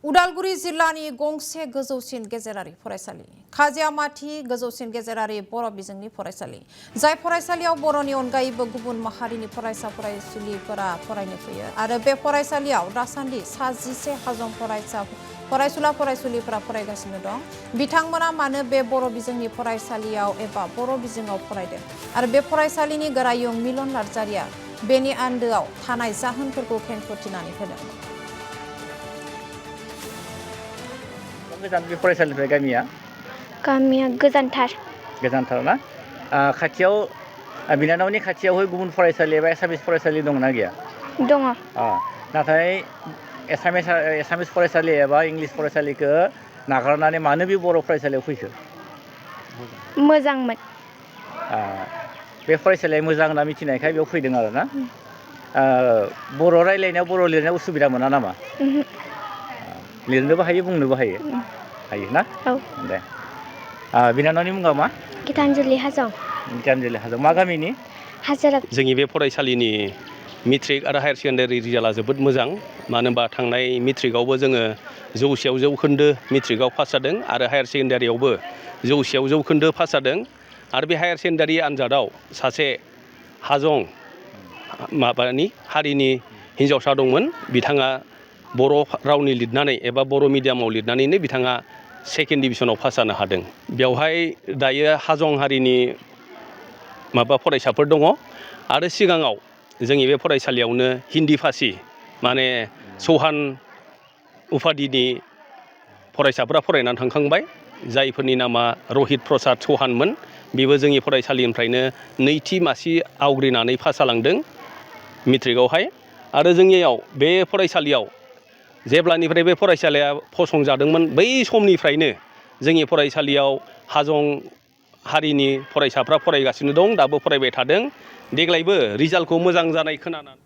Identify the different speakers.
Speaker 1: उदालगुरि जिल्लानि गंसे गोजौसिन गेजेरारि फरायसालि खाजियामाथि गोजौसिन गेजेरारि बर' बिजोंनि फरायसालि जाय फरायसालियाव बर'नि अनगायैबो गुबुन माहारिनि फरायसा फरायसुलिफोरा फरायनो फैयो आरो बे फरायसालियाव दासान्दि 11 हाजं फरायसुला फरायसुलिफोरा फरायगासिनो दं। बिथांमोना मानो बे बर' बिजोंनि फरायसालियाव एबा बर' बिजोङाव फरायदों आरो बे फरायसालिनि गोरायुं मिलन नार्जारिया बेनि आन्दोआव थानाय जाहोनफोरखौ खेंफोरथिनानै होदों।
Speaker 2: गोजान बे फरायसालिनिफ्राय
Speaker 3: गामिया
Speaker 2: गोजानथार ना खाथियाव बिनानावनि खाथियावहाय गुबुन फरायसालि एबा एसामिस फरायसालि दंना गैया?
Speaker 3: दङ।
Speaker 2: नाथाय एसामिस फरायसालि एबा इंलिस फरायसालिखौ नागारनानै मानो बे बर' फरायसालियाव फैखो?
Speaker 3: मोजांमोन।
Speaker 2: बे फरायसालिया मोजां होनना मिथिनायखाय बेयाव फैदों आरो ना। बर' रायलायनायाव बर' लिरनायाव उसुबिदा मोना नामा? लिरनोबो हायो बुंनोबो हायो ना?
Speaker 3: औ।
Speaker 2: दे बिनानावनि मुङा मा?
Speaker 3: गितानजलि हाजं।
Speaker 2: गितानजलि हाजं मा गामिनि?
Speaker 3: हाजिरा।
Speaker 4: जोंनि बे फरायसालिनि मेट्रिक आरो हायार सेकेन्डारि रिजाल्टआ जोबोद मोजां। मानो होनबा थांनाय मेट्रिकआवबो जोङो 100आव जौखोन्दो मेट्रिकआव पास जादों आरो हायार सेकेन्डारियावबो 100आव जौखोन्दो पास जादों। आरो बे हायार सेकेन्डारि आनजादाव सासे हाजं हारिनि हिन्जावसा दंमोन। बिथाङा बर' रावनि लिरनानै एबा बर' मिडियामाव लिरनानैनो बिथाङा सेकेन्ड डिभिजनाव पास जानो हादों। बेवहाय दायो हाजं हारिनि फरायसाफोर दङ आरो सिगाङाव जोंनि बे फरायसालियावनो हिन्दी भाषी चौहान उपाधिनि फरायसाफोरा फरायनानै थांखांबाय। जायफोरनि नामा रहित प्रसाद चौहानमोन। बेबो जोंनि फरायसालिनिफ्रायनो नैथि मासि आवग्रिनानै पास जालांदों मेट्रिकआवहाय। आरो जोंनियाव बे फरायसालियाव जेब्लानिफ्राय बे फरायसालिया फसंजादोंमोन बै समनिफ्रायनो जोंनि फरायसालियाव हाजं हारिनि फरायसाफ्रा फरायगासिनो दं, दाबो फरायबाय थादों। देग्लायबो रिजाल्टखौ मोजां जानाय खोनानानै